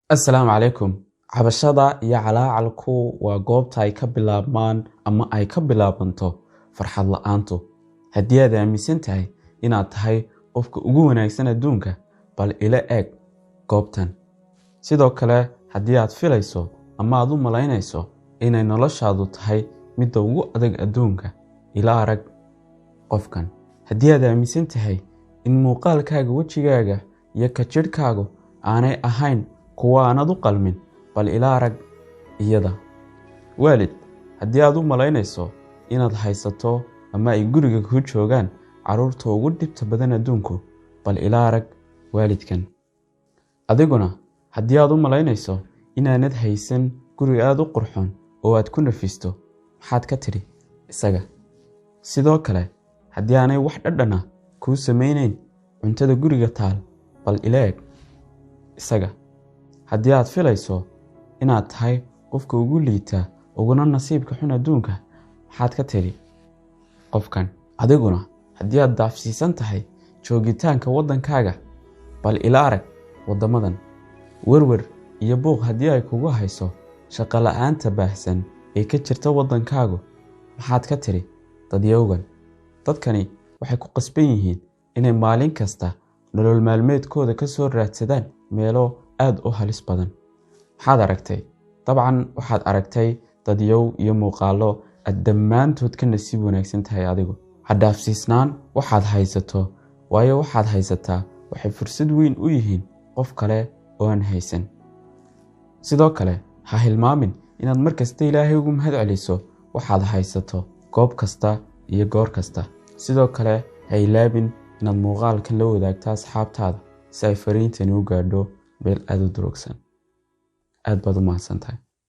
Assalaamu calaykum. Cabashada iyo calaacalku waa goobta ay ka bilaabmaan ama ay ka bilaabanto farxad la'aantu. Haddii aad aaminsan tahay inaad tahay qofka ugu wanaagsan adduunka, bal ila eeg goobtan. Sidoo kale, haddii aad filayso ama aad u malaynayso inay noloshaadu tahay midda ugu adag adduunka, ila arag qofkan. Haddii aad aaminsan tahay in muuqaalkaaga, wejigaaga iyo ka jidhkaagu aanay ahayn kuwa aanad u qalmin, bal ila arag iyada. Waalid, haddii aad u malaynayso inaad haysato ama ay guriga kuu joogaan carruurta ugu dhibta badan adduunku, bal ila arag waalidkan. Adiguna, haddii aad u malaynayso inaanad haysan guri aad u qurxoon oo aad ku nafisto, maxaad ka tidhi isaga? Sidoo kale, haddii aanay wax dhadhan ah kuu samaynayn cuntada guriga taal, bal ila eeg isaga. Haddii aad filayso inaad tahay qofka ugu liita uguna nasiibka xun adduunka, maxaad ka tidhi qofkan? Adiguna, haddii aad daafsiisan tahay joogitaanka waddankaaga, bal ila arag waddamadan. Werwer iyo buuq haddii ay kugu hayso shaqo la'aanta baahsan ee ka jirta waddankaagu, maxaad ka tidhi dadyowgan? Dadkani waxay ku qasban yihiin inay maalin kasta nolol maalmeedkooda ka soo raadsadaan meelo aad u halis badan. Maxaad aragtay? Dabcan waxaad aragtay dadyow iyo muuqaallo aad dhammaantood ka nasiib wanaagsan tahay adigu. Ha dhaafsiisnaan waxaad haysato, waayo waxaad haysataa waxay fursad weyn u yihiin qof kale oo aan haysan. Sidoo kale, ha hilmaamin inaad mar kasta Ilaahay ugu mahad celiso waxaad haysato goob kasta iyo goor kasta. Sidoo kale, ha ilaabin inaad muuqaalkan la wadaagto asxaabtaada si ay fariintani u gaadho meel aad u durugsan. Aad baad u mahadsantahay.